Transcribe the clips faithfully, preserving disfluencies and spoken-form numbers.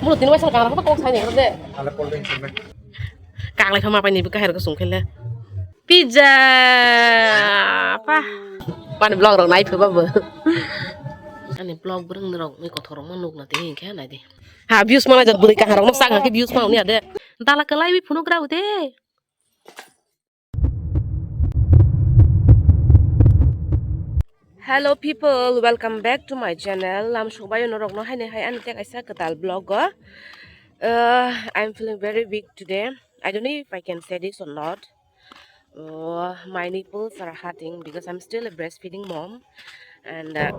Mulo tini waisa kangrang kok sai ni de. Ale cold drink sini. Kanglai phama pai ni bwkha herok sung khele. Pizza. Pa. Pani vlog rok nai phu babu. Ani vlog bwrwng rok ni kothor rok ma nuk na tini hinkhe nai di. Ha views ma jat bwrwi kahar rok no sak ha khe views ma uni ade. Dala kalai wi phunuk rau de. Hello people, welcome back to my channel. Lam subai norok no haine hai ani tek aisa kwtal vlog o. Uh, I'm feeling very weak today. I don't know if I can say this or not. Uh, my nipples are hurting because I'm still a breastfeeding mom, and uh,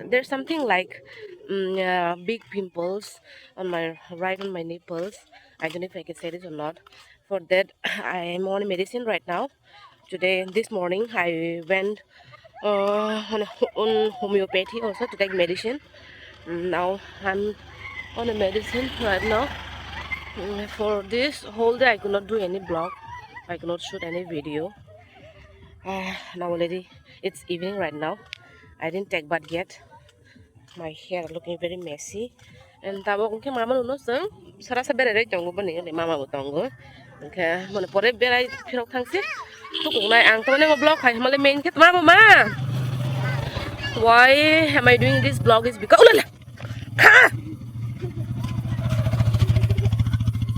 there's something like mm, uh, big pimples on my right on my nipples. I don't know if I can say this or not. For that, I am on medicine right now. Today, this morning, I went uh, on, a, on homeopathy also to take medicine. Mm, now I'm on a medicine right now. Mm, for this whole day, I could not do any vlog. I could not shoot any video. Uh, now already it's evening right now. I didn't take bath yet. My hair looking very messy. And tabok hwnkhe mama no chwng sara sa berai roi tongo boni, mama bo tongo. Hwnkhe boni pore berai phirok thangsi. Tukuknai ang tamani bo vlog khai hwnmale main khe tma bo ma. Why am I doing this vlog is because, ulala. Kha.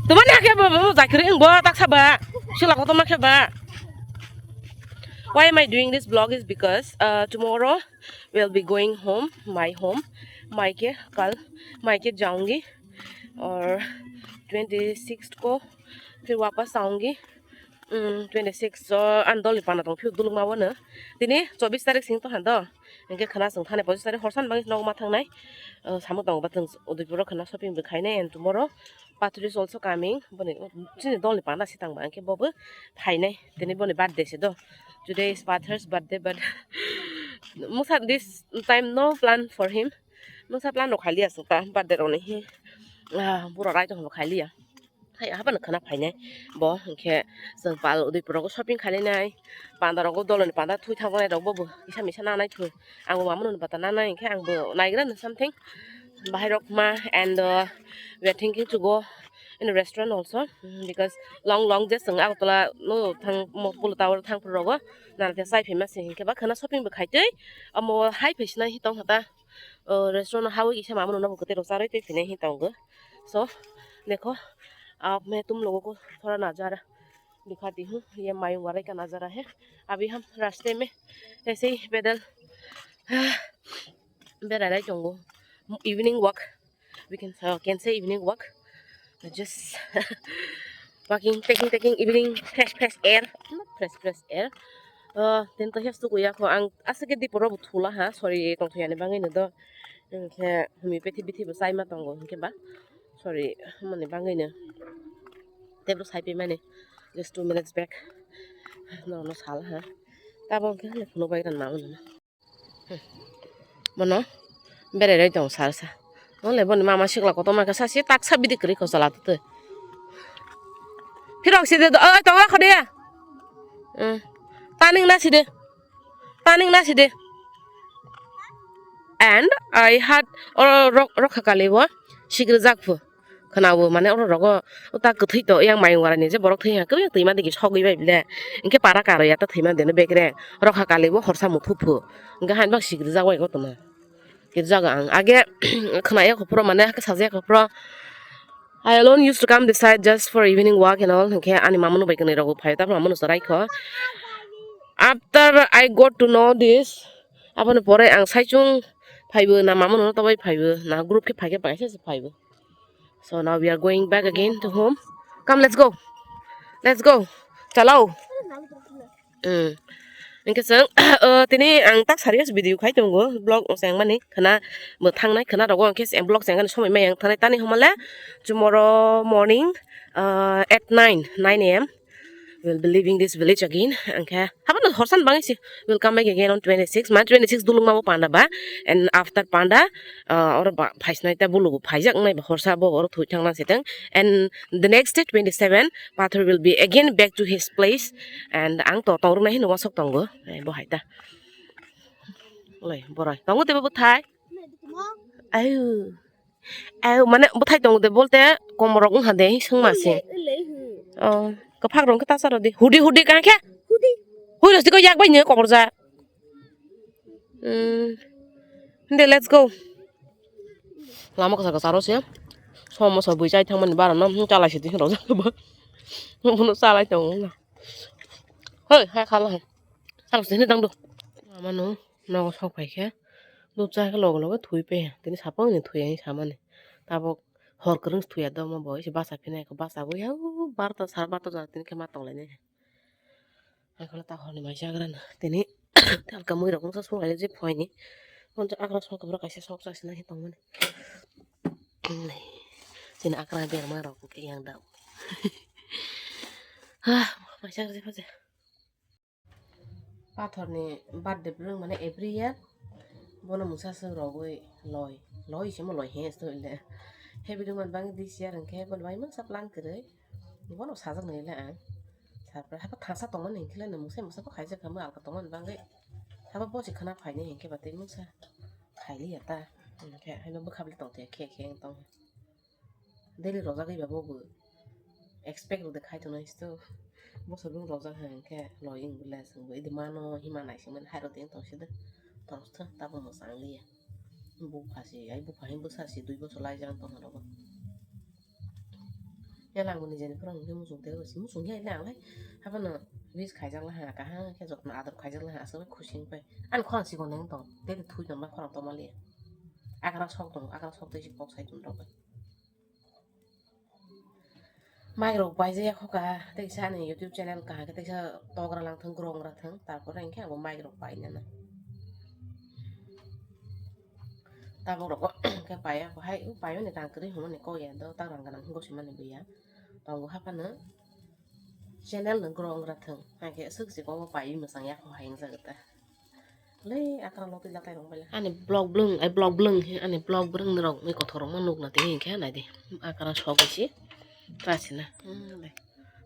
Tamani hakhe bo bo jakri ang bo taksa ba. Sila kotor ma khe ba. Why am I doing this vlog is because uh, tomorrow we'll be going home, my home. Maike kal, maike jaungi. Or twenty sixth ko phir wapas aungi. Mm, twenty six o an dol ni pana tong phir duluk ma wano. Tini chobis tarik sing to hando. Hingke khana sing thane pochis tarik horsan bangis nogo ma thangnai. Uh, samuk tongo ba tong Udaipur o khana shopping bo khainai and tomorrow Pathor is also coming. Boni chini dol ni pana si tang ba hingke bobo phainai. Tini boni birthday se do. Today is Pathor's birthday, but musa this time no plan for him. Musa plan no khali asung ta birthday roni hi. Ah, bura rai tong khali ya. Hai haba no khana phainai. Bo hingke sing pal Udaipur rogo shopping khali nai. Panda rogo dol ni panda thui thang nai rok bobo. Isa misa na nai thui. Ang bo mama no bata na nai hingke ang bo naigra no something. Bahai rok ma and uh, we are thinking to go in a restaurant also, mm, because long long je chwng Agartala no thang Mokpul tower thang phuru rogo nana te chai phema se hinkhe ba khana shopping bo khai tei omo hai phai sinai hi tong hata, uh, restaurant o hawi kisa mama no bo kwtwi rok charwi tei phinai hi tongo. So dekho, aap main tum logo ko thoda nazara dikhati hu, ye Mayung Warai ka nazara hai. Abhi hum raste mein aise hi pedal berai rai tongo, evening walk. We can, uh, can say evening walk. Just walking, taking, taking evening fresh, fresh air. Not fresh, fresh air. Uh, tento hias tu kuya ko ang asa ke di poro bu thula ha. Sorry, tong thuyani bangai no do. Ke humi pethi bithi bu sai ma tongo ke ba. Sorry, mani bangai no. Tebro sai pe mani. Just two minutes back. No, no sal ha. Tabong ke le phunu bai ran ma uno. Bono berai roi tong sal sa. Ole boni mama sikla kotorma khe sasi taksa bidi kwrwi kosola twi. Phirok side do, oi tongo khode ya. Hmm. Taning na side. Taning na side. And I had oro rok rokha kali bo sikri jak phu. Khwnawo mane oro rogo uta kwthwi to yang mayung warani je borok thwi hwnkhe twima digi sogwi bai bile. Hinkhe para karwi ya ta thwima deno bekre rokha kalibo horsa muthu phu. Hinkhe haino bak sikrijak bai kotorma. Kirjago ang age khwnaya kophro mane hakhe sajaya kophro. I alone used to come this side just for evening walk and all. Hinkhe ani mamano bai kwnwi rogo phaio, tapra mamano chwrai kho. After I got to know this, aboni pore ang saichung phaibo na mamano tobai phaibo na group khe phaikhe paisa se phaibo. So now we are going back again to home. Come, let's go. Let's go. Chalo. Hmm. Hinkhe chwng, uh, tini ang tak serious video khai tongo, vlog chengmani khwna bo thangnai khwna rogo, hinkhe vlog chengani somoi maya wng thangnai tani hwnmale tomorrow morning, uh, at nine, nine a m. We'll be leaving this village again. Angkhe, haban horsan bangsi. We'll come back again on twenty-six. Mane twenty-six dulungma bo panda ba. And after panda, uh, oro ba phaisnai ta bulu bo phaijak nai ba horsa bo oro thui thangna siteng. And the next day, twenty-seven, Pathor will be again back to his place. And ang to tong rwnai hino wasok tongo. Eh, bo hai ta. Loi, borai. Tongo tebo bo thai. Ayu. Eh, mane bwthai tongo de bolte komorok wngkha de, swngma se. Ule, ule, hmm. Oh, kwphak rok khe ta cha rw di. Hudi, hudi, kang khe? Hudi. Hui rw siko yak bai ni kokorjak. Hmm. De, let's go. Lama kwchar kwcharo se. Somosa bwi chai thangmani bara no, hmm, chalai se twi rwjak ba. Bono chalai tongo. Hoi, hai khala hai. Chalo se ni dang do. Mama no. Nogo sok pai khe, dut cha khe loge loge thwi pe. Tini sapang ni thwi ang samani. Tabok hor kwrwng thwi ya do omo bo, isi bacha phinai kho, bacha bo ya, o, barota, sar barota jora tini khe ma tong lainai. Hai kholo ta horni mai chagra na. Tini talka mui rok wngkha sung lai je phoi ni. Hwnjak akra sok borok kaisa sok chasi nai tongmani. Tini akra berma rok khe yang da. Ha, mai chagra je phaje. Pathorni birthday bwrwng mane every year bono mungsa swk rogwi loi, loi se mo loi he sto ile. Happy rwngmani bagwi this year hwnkhe bono bai mungsa plan kwrwi bono sajak nai le ang. Sapra hapa thangsa tongmani hwnkhe le mungsa mungsa bo khaijak kha mo alka tongmani bagwi. Hapa bosi khana phainai hwnkhe ba tei mungsa khailiya ta. Hwnkhe haino bwkha bwlwi tongthai khe khe wng tong. Daily rojagwi ba bobo expect rwde khai tongnai histo. Bosor bwrwng rojak hai hwnkhe loi wng bwle chwngbo idi mano hima naisingmani hai rwdi wng tong side. Tong sitha tabuk mwchang liya. Bupha si ai bupha hai bwsa si dui bosor laijak tongma rogo. Yalang bo nijeni phwrwng hwnkhe muchung tei muchung ya ile ang lai. Haphano wish khaijak laha kaham khe jotno ador khaijak laha aswk khusi wng pai. Ani khorang sikon wng tong tei thui tongma khorang tongma liya. Agra sok tongo, agra sok tei si kok sai tong rok bai. Mic rok paijak ya khoka, teisa ani YouTube channel kaham khe teisa togra lang thung, grow wng ra thung, tarpore hwnkhe ang bo mic rok painana. Tabuk rok khe paiya hai, paimani rang kwrwi hwnmani kok ya do, tak rang gwnang hwnwi gosimani buya. Tongo haphano channel no grow wng ra thung, hwnkhe swk se kok bo paiwi mwchang ya kho hai wng jago ta. Le akra lotwi latai rok bai. Ani blog blung, ai blog blung he, ani blog blung rok ni kothor rok ma nuk na tini hwnkhe nai di. Akra sok bai si. Kasina. Hmm, le.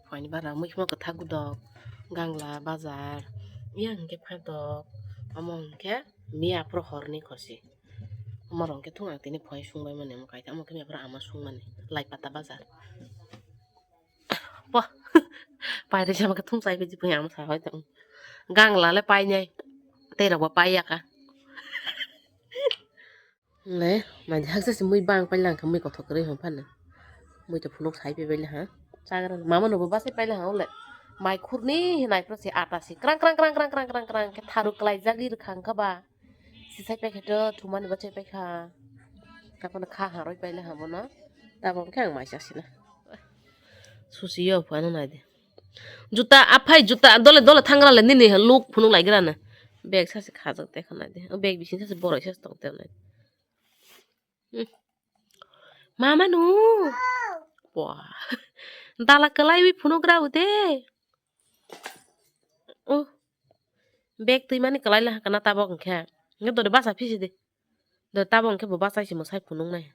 Phai ni bara mui khma kwthak gudok. Gangla bazar. Yang hwnkhe phatok. Omo hwnkhe miya phuru hor ni khosi. Omo rok hwnkhe thung ang tini phai sung bai mani omo kaisa. Omo khe miya phuru ama sung mani. Lai pata bazar. Bo. Pairi sama khe thung chai biji punya ama sa hoi tong. Gangla le painai. Tei rok bo pai ya ka. Le, mai haksa si mui bang pai lang kha mui kothok kwrwi hwn phano. Mui to phunuk sai pai bai le ha. Chagra mama no bo basai pai le ha ole. Mai khurni hinai pro se ata si krang krang krang khe tharu klai jagwi rwkha wngkha ba. Sisai paikha to thumani bachai paikha. Tapono kha haroi paila hamono. Tabok khe ang mai chasina. Susi yo phano naidi. Juta aphai juta dole dole thangra le nini ha luk phunuk laigra na. Bag sasi khajak te khana de. O bag bising sasi boroi sasi tong te nai. Hmm. Mama nu. Wah. Dala kalai wi phunuk ra ute. Oh. Bag twi mani kalai la kana tabok hwnkhe. Hwnkhe dori basa phisi de. Dori tabok hwnkhe bo bachai se mwsai phunuk nai.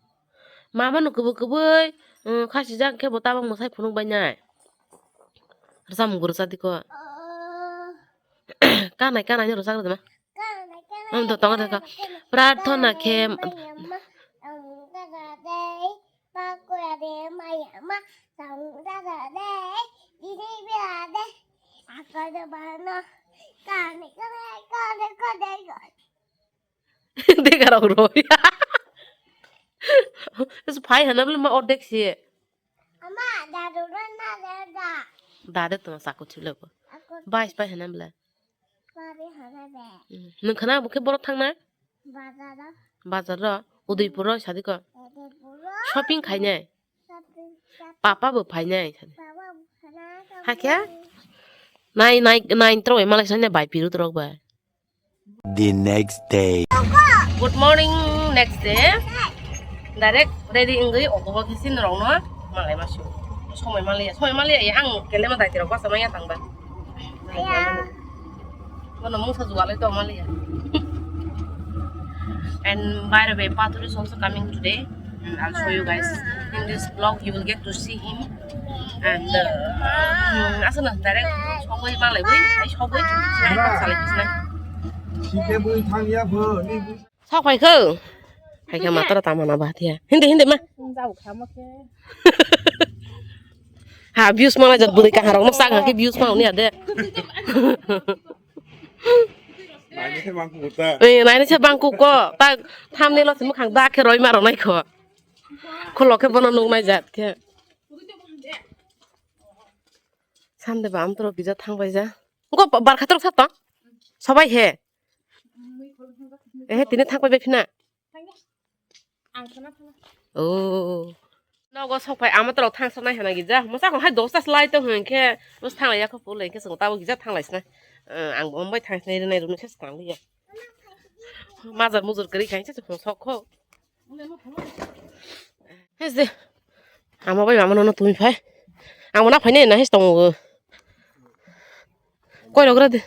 Mama no kwbwi kwbwi, um, khasi jak hwnkhe bo tabok mwsai phunuk bai nai. Rwchapmung bo rwchadi ko. Kanai kanai no rwchak rwdi ma. Kanai kanai. Um, to tongo de ko. Kanai kanai. Prarthana khe. Kanai kanai. Pakura de maya ma, samung dada de, didi bila de, apa de bano, kane kane kane kane kane. Dega rok roi. Phai hana bole ma ordek si. Ama, dadu na dada. Dade to sako chule ko. Bais pai hana bole. Mari hana be. Nung khana bo khe borok thang na? Bazar o. Bazar ro, Udaipur ro sadi ko. Udaipur ro. Shopping khai nai. Shopping, shopping. Papa bo phai nai sadi. Papa bo phai nai. Hakhe? Nai, nai, nai, tro, malai sanya bai piru trok bai. The next day. Good morning, next day. Direct ready wngwi auto bo khe sin rok no malai ma su. Somoi maliya, somoi maliya, ang kelema daiti rok basa maya tang ba. Bono mungsa jualai tong maliya. And by the way, Pathur is also coming today. And I'll show you guys in this vlog. You will get to see him. And uh, asana direct sogwi malai wi, ai sogwi salai bisna. Sike bui thang ya bo ni. Sok phai kho. Hai khe matara tama na ba thia. Hindi, hindi ma. Jao khamo khe. Ha, views ma jat bwrwi kaham rok no chak ha khe views ma uni ade. Naini se bangku ta. Eh, naini se bangku ko. Ta thumbnail o se mukhang da khe roi ma rok nai kho. Kholo khe bono nuk nai jat khe. Sande ba amtoro bija thang bai ja. Go bar khatrok sa tong. Sobai he. Eh, tini thang bai phina. Oh. Nogo sok pai ama toro thang sa nai hana gija. Mosa ko hai dos tas lai to hwn khe. Mos thang lai ya kho pulai khe song tabo gija thang lai sna. Eh, ang bo bai thang sna rinai runi khe skang liya. Majar mujur kari khai se sok kho. Hes de. Ama bai mama nono tumi phai. Ang na phai ne na hes tongo. Koi logra de.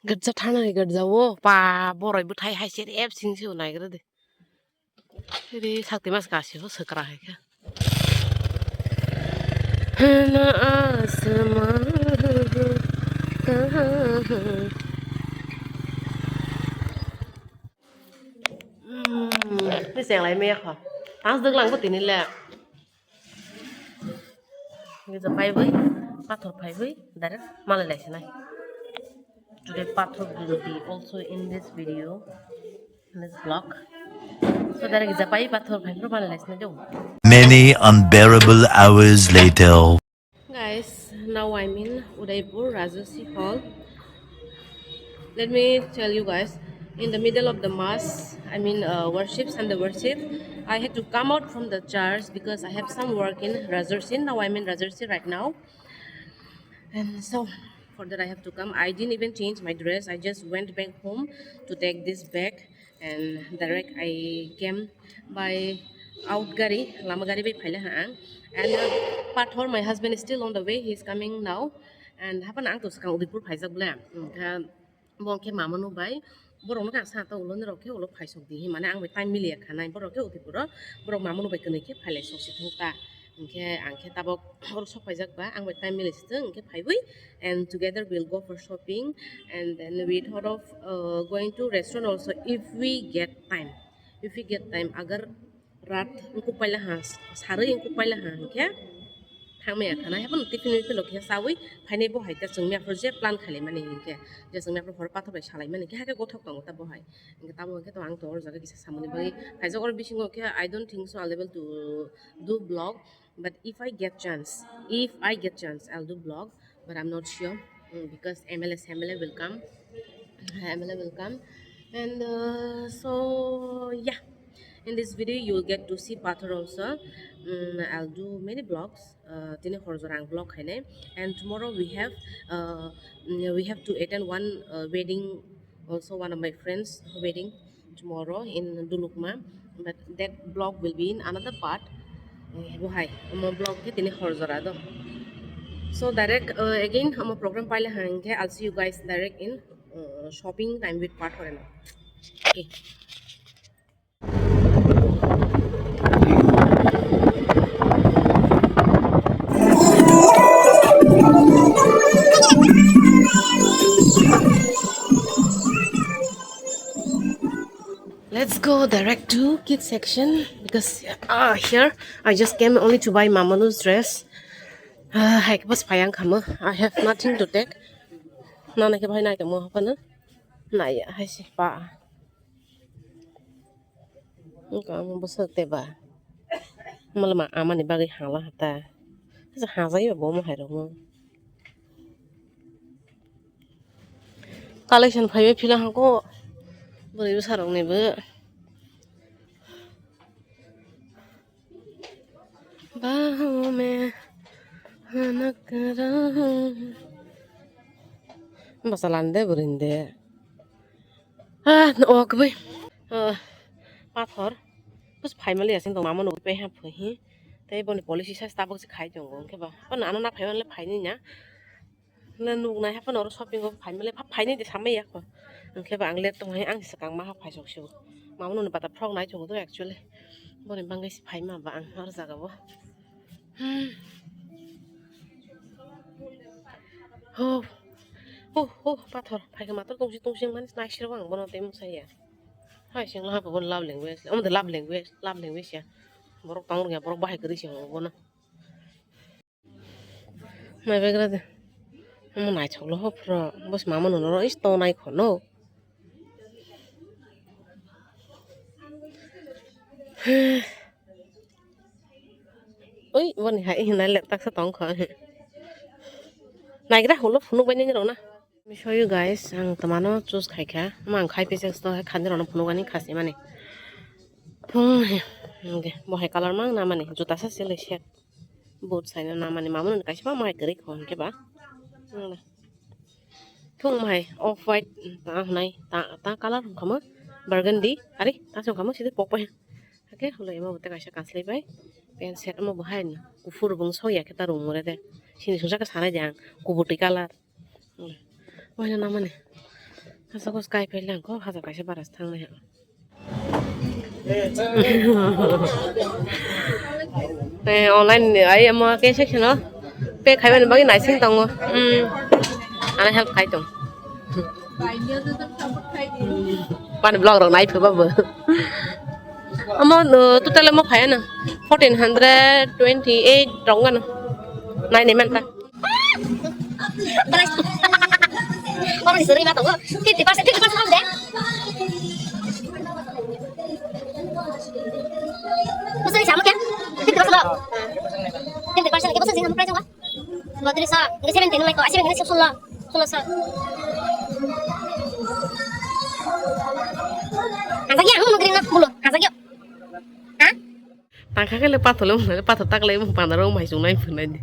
Gerja thana ni gerja o pa boroi bwthai hai se ep sing se nai gra de. Ri sakti mas kasi ho sekra hai kha. Hana asma. Hmm, ni seng lai me kho. Tang dwk lang bo tini le. Ni ja pai bai, pathor phai bai, direct malai lai sinai. Today pathor will be also in this video, in this vlog. So direct ja pai pathor phai bro malai lai sinai do. Many unbearable hours later. Guys, now I'm in Udaipur, Rajarsi Hall. Let me tell you guys, in the middle of the mass, I mean, uh, worship, Sunday worship, I had to come out from the church because I have some work in Rajarsi. Now I'm in Rajarsi right now. And so, for that, I have to come. I didn't even change my dress. I just went back home to take this bag. And direct I came by out gari, lama gari bai phaila ha ang. And uh, Pathor, my husband is still on the way, he is coming now. And hapan ang to skang Udaipur phaijak bla. Engkha bo khe mamanu bai borok no khe ang sa ta ulo ni rok khe ulo phaisok di hi mane ang bai time miliya khanai borok khe Udaipur o borok mamanu bai kwnwi khe phailai sok si thung ta. Hinkhe ang khe tabok oro sok phaijak ba ang bai time mili si thung hinkhe phaiwi and together we'll go for shopping and then we thought of uh, going to restaurant also if we get time, if we get time agar rat wngkuk paila ha sarwi wngkuk paila ha hinkhe thangmaya khana haphano tiffin wiffin rok khe chawi phainai bo hai ta chwng miya phuru je plan khailaimani hinkhe je chwng miya phuru hor pathor bai salaimani khe hakhe gothok tongo ta bo hai hinkhe tamo hinkhe to ang to oro jaga kisa samani bagwi phaijak oro bisingo khe I don't think so I'll able to do vlog. But if I get chance, if I get chance, I'll do vlog. But I'm not sure mm, because M L A, M L A will come. M L A will come. And uh, so, yeah, in this video, you'll get to see Pathor also. Mm, I'll do many vlogs. Uh, tini hor jora ang vlog khainai. And tomorrow we have, uh, mm, we have to attend one uh, wedding, also one of my friends' wedding tomorrow in Dulukma, but that vlog will be in another part. Eh, bo hai, omo vlog khe tini hor jora do. So direct uh, again omo program paile hang khe I'll see you guys direct in uh, shopping time with Pathor. Okay. Let's go direct to kids section because uh, here I just came only to buy Mamanu's dress. Uh, hai bas payang kama. I have nothing to take. Nana ke bhai nai tamo hapana. Naya hai si pa. Wngkha omo bwswk tei ba. Malma amani bagwi hala hata. Kisa hajai ba bo omo hai rokno. Collection phaiwi phila hangko. Bwrwi bwsa rokni bo. Bahume hanakrang. Basa lande burinde. Ah, no, ok, bai. Ah, pathor. Bus phaimali asing tong mama nugi pe ha phi. Tei boni policy sa tabuk si khai tongo. Hwnkhe ba. Bana ano na phaimali phaini nya. Le nuk nai haphano oro shopping o phaimale pha phaini de samai ya kho. Hwnkhe ba ang late tong hai ang swkang ma ha phaisok sio. Mama noni bata frok nai chungo to actually. Boni bangwi si phaima ba ang oro jaga bo. Hmm. Ho. Ho ho pathor phaikha mator tongsi tongsi mani nai siro ang bono tei musaya. Hai sing laha bo love language. Omo de love language, love language ya. Borok tong ya, borok bahai kwrwi se hwngo bono. Naibagra de. Omo naithok lo ho phro. Bos mama no noro is to nai khono. Ui, boni hai hinai leptak sa tong kho. Naigra hulo phunuk bai nini rona. Let me show you guys, ang tomano choose khai kha. Omo ang khai pese to hai khani rona phunuk ani khasi mani. Thung he. Nge, bo hai color mang na mani. Juta sa sele set. Boot saina na mani. Mamano kaisa ba mai kwrwi kho hwnkhe ba. Nge. Thung mai off white ta hwnai ta, ta color wngkha ma burgundy. Ari ta se wngkha ma sidi pokpai. Hake holo emo bote kaisa kanslai bai. Pant set omo bo hai no. Kuphur bo wng sok ya khe ta rung mure de. Sini sungsa khe sanai de ang. Kubutwi color. Waina namani. Hasa kos kai phai lang ko hasa kaisa baras thang nai. Eh, online ni ai amo ke section o. Pe khai mani bagi naising tongo. Hmm. Ana help khai tong. Pani vlog rok nai phu babu. Amo, uh, total amo phai na fourteen hundred twenty eight rok ngano. Nai nai man ta. Price. Price suri ma tongo. Fifty percent, fifty percent off de. Bosai sama kya? Fifty percent off. Fifty percent ke bosai sama price tongo. Battery sa, ini seventeen mai ko, seventeen sik sulo, sulo sa. Hajak ya, anu nugri na bulo, hajak ya. Ha? Tangkha khe le pathor le, le pathor tak le, pandaro mai sung nai phunai di.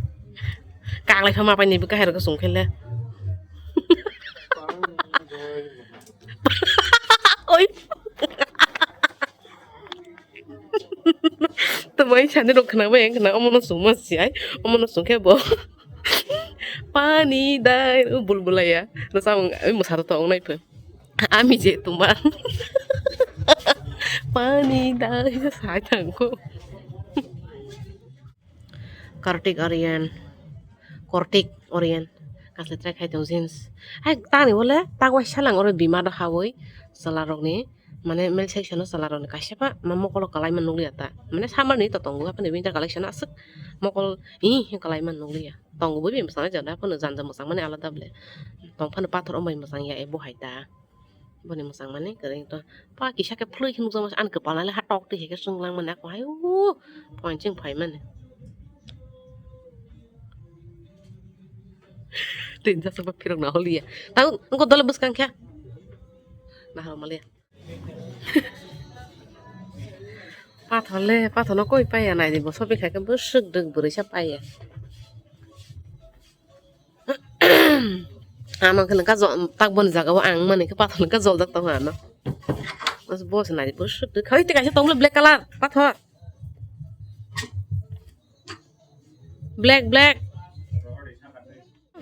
Kak lai kha ma pai ni bwkha hai rok sung khe le. Oi. Tamai sani rok khna bai khna omo no sung ma si ai, omo no sung khe bo. Pani dai, bulbula ya. No samung, oi, mosa to tong nai phe. Ami je tumar. Pani dai, sai thang ko. Kartik Aryan. Kartik Aryan. Kasle try khai tong jeans. Hai, tani bole, tak wai salang oro bima do hawi. Sala rok ni. Mane male section o chwla rok ni kaisa pa ma mokolo kwlai ma nukliya ta. Mane summer ni to tongo, haphano winter collection aswk mokol hi hi kwlai ma nukliya. Tongo bo bini bwskango jora haphano janja mwchang mani alada ble. Tong phano pathor o bai mwchang ya ebo hai ta. Boni mwchang mani kwrwi to pa kisa khe phlwi khe nukjak masa ani kwpal nai le ha tok twi hai khe chwng lang mani ako hai o point chwng phai mani. Twi jasa pa phirok na holiya. Tang ko dole bwskang khe. Na hal maliya. Pathor le, pathor no koi paiya nai di bo, shopping khai khe bwswk dwk bwrwi sa paiya. Ama khe nang ka jo-, tak boni jaga o ang mani khe pathor nang ka joljak tongo ano. Bos, bos nai di bwswk dwk khai tei kaisa tong le black color pathor. Black, black.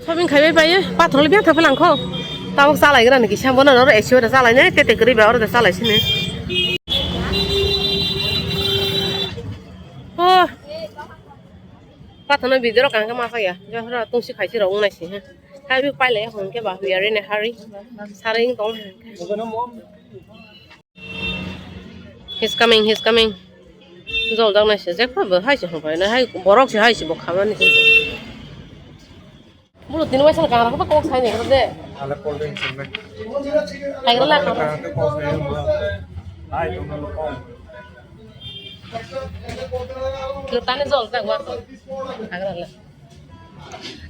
Shopping khaibai bai, pathor le biya thapha langkho. Tabok chalai gra niki, sambo na oro A C oro chalai ne, tete kwrwi ba oro da chalai sini. Oh. Pathor no video rok kang khe ma saya. Jahra tungsi khaisi rok wngnai si he. Hai bi pailai hwn khe ba, we are in a hurry. Saring tong. He's coming, he's coming. Jol jak nai se, jekpa bo hai se hwnpai na, hai borok se hai se bo khamani. Bulu tini waisa kang rakha kok sai ni de. Ale cold drink sing nai. Hai gra la. Kang kok sai ma. Hai to no kok. Lu tani jol jak wa. Hai gra la.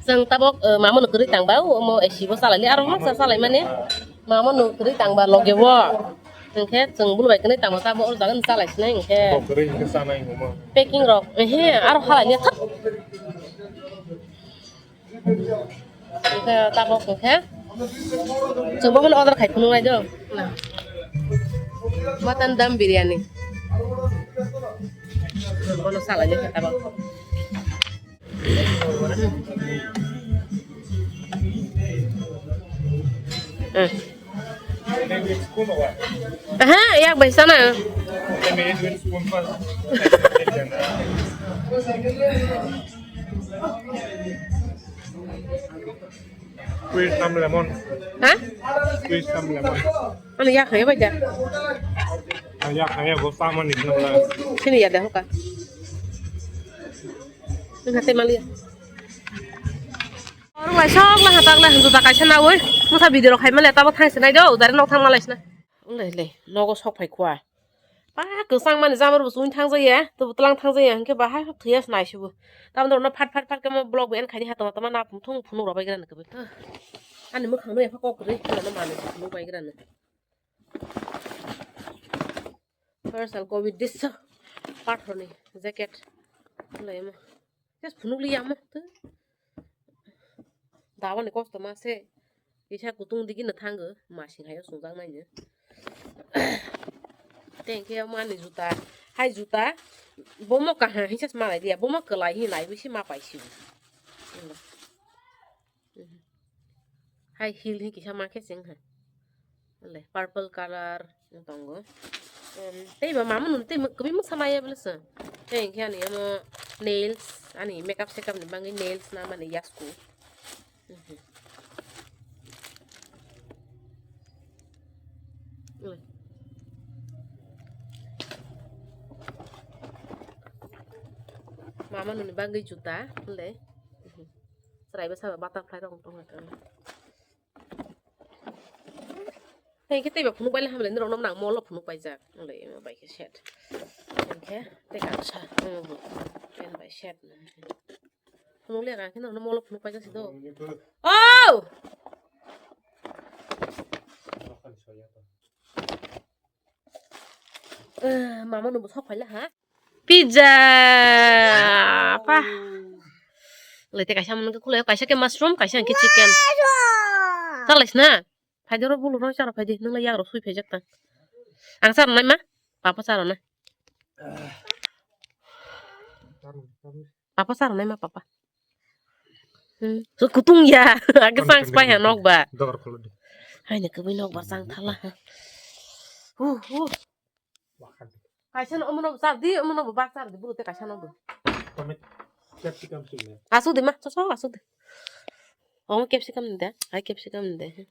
Chwng tabok, eh, mamano kwrwi tangba, omo A C bo chalai li, aro ma cha chalai mani. Mamano kwrwi tangba loge o. Hwnkhe chwng bulu bai kwrwi tangba tabok o jaga ni chalai sinai hwnkhe. Bo kwrwi hwnkhe chanai hwnkhe. Packing rok, ehe, aro halai li thap. Hwnkhe tabok hwnkhe. Chwng bo mani order khai phunuk nai do. Mutton dum biryani. Bono chalai li khe tabok. Aha, yak bai sana. Squeeze some lemon. Ha? Squeeze some lemon. Ano yak hai bai da. Haya, haya, bo tamo ni khna. Sini ya de hoka. Nang hate maliya. Orang lai sok lah hatak lah juta kaisa na oi. Masa video rok khai male tabo thang sinai do, udare nok thang malai sina. Lai lai, nogo sok phai khwa. Pa kwchang mani jamar bo chun thang jaya, to butlang thang jaya, hingke bahai thwiya sinai sibu. Tamo dorno phat phat phat kemo blog bo en khaini ha tama tama na phung phung phunuk rok bai gra na kebe. Ani mukhang no epha kok ri, na mani phunuk bai gra na. First al covid disso. Pathor ni jacket. Lai mo. Just phunuk li amo tu. Dawa ni kosto ma se. Isa kutung digi na thango. Ma sing hayo sungjak nai ne. Tengke mo ani juta. Hai juta. Bomo kaha hinsa ma lai dia. Bomo kelai hi lai bisi ma paisi. Hai heel hi kisa ma khe sing hai. Le purple color tongo. Em, tei ba mama nun tei kwbui masa maya bwle se. Tei hwnkhe ani amo nails, ani makeup sekap ni bagwi nails na mani yasku. Mama nuni bagwi juta le. Chwrai bwsa butterfly rok tong kha. Tei khe tei ba phunuk bai le hamle norok no nang mall o phunuk pai jak. Bai khe set. Hingkhe tei kaisa. Pen bai set. Phunuk le khe norok no mall o phunuk pai jak si do. Oh! Eh, mama nungbo sok phaila ha? Pizza! Pa! Lete kaisa mwnwng khe khulai, kaisa khe mushroom, kaisa khe chicken. Chalais na? Phaidi oro bulu rok chara phaidi, nung lai yagrok sui phaijak ta. Ang charwnai ma? Papa charwnai. Papa sar nai ma papa. Hmm. So kutung ya. Age sang spai ha nok ba. Dor kholo de. Hai ne kubui nok ba sang thala. Hu hu. Kaisa no omono sar di, omono ba sar di bulu te kaisa no bo. Tomato capsicum sile. Asu de ma, so so asu de. Ong capsicum de, ai capsicum de.